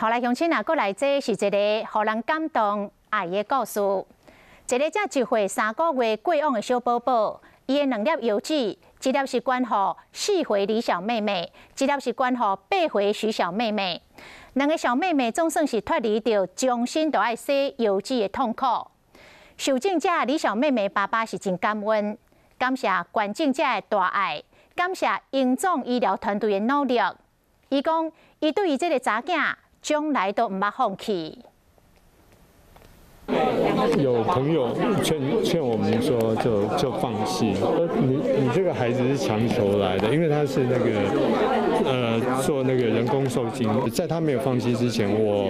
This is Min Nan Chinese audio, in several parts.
好來，鄉親啊，閣來這是一個予人感動愛的故事。一个才1歲3個月過往的小寶寶，伊的兩粒腰子，一粒是捐予4歲李小妹妹，一粒是捐予8歲徐小妹妹。兩个小妹妹總算是脫離著終身都愛洗腰子的痛苦。受贈者李小妹妹爸爸是真感恩，感謝捐贈者的大愛，感謝榮總醫療團隊的努力。伊講，伊對伊這个查囝，將來都毋捌放棄。有朋友勸勸我們說就放棄。你這個孩子是強求來的，因為他是那個做那個人工受精，在他沒有放棄之前，我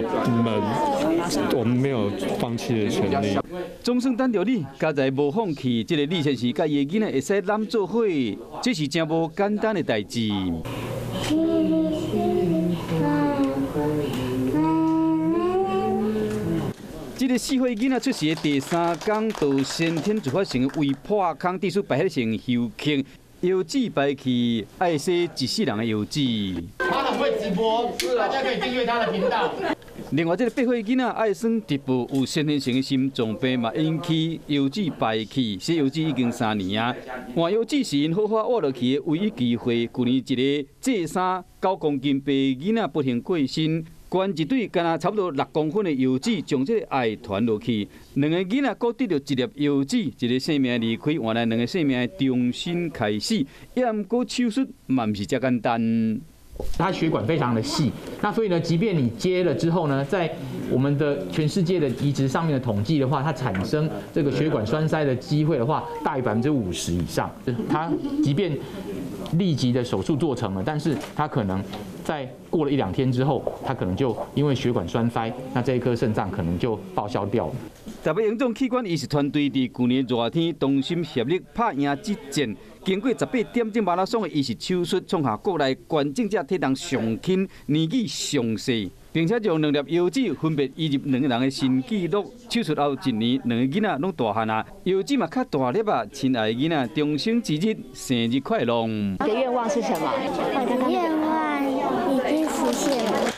們沒有放棄的權利。總算等著你，佳哉無放棄。這个李先生佮伊的囡仔會使攬做伙，這是誠無簡單的代誌。這个4歲囡仔出世的第三工，就先天自發性胃破空，致使敗血性休克，腰子排氣，愛洗一世人的腰子。他很會直播，大家可以訂閱他的頻道。另外，這个8歲囡仔愛耍直播，有先天性的心臟病，嘛引起腰子排氣，洗腰子已經3年啊。換腰子是𪜶好好活落去的唯一機會。去年一个這衫9公斤白囡仔不幸過身。捐一對敢若差不多6公分的腰子，將這个愛傳落去。兩个囡仔閣得著一粒腰子，一个生命離開，換來兩个生命的重新開始。也毋過手術嘛毋是遮簡單。它血管非常的細，那所以呢，即便你接了之後呢，在我們的全世界的移植上面的統計的話，它產生這個血管栓塞的機會的話，大於50%以上。它即便立即的手術做成了，但是它可能在過了一兩天之後，它可能就因為血管栓塞，那這一顆腎臟可能就報銷掉了。台北榮總器官移植團隊佇舊年熱天同心協力拍贏這戰，經過18點鐘馬拉松的移植手術，創下國內捐贈者體重上輕、年紀上細，並且將兩粒腰子分別移入兩個人的新紀錄。手術後一年，兩个囡仔攏大漢啊，腰子嘛較大粒啊，親愛的囡仔終生之日，生日快樂。你的願望是什麼？我的願望已經實現了。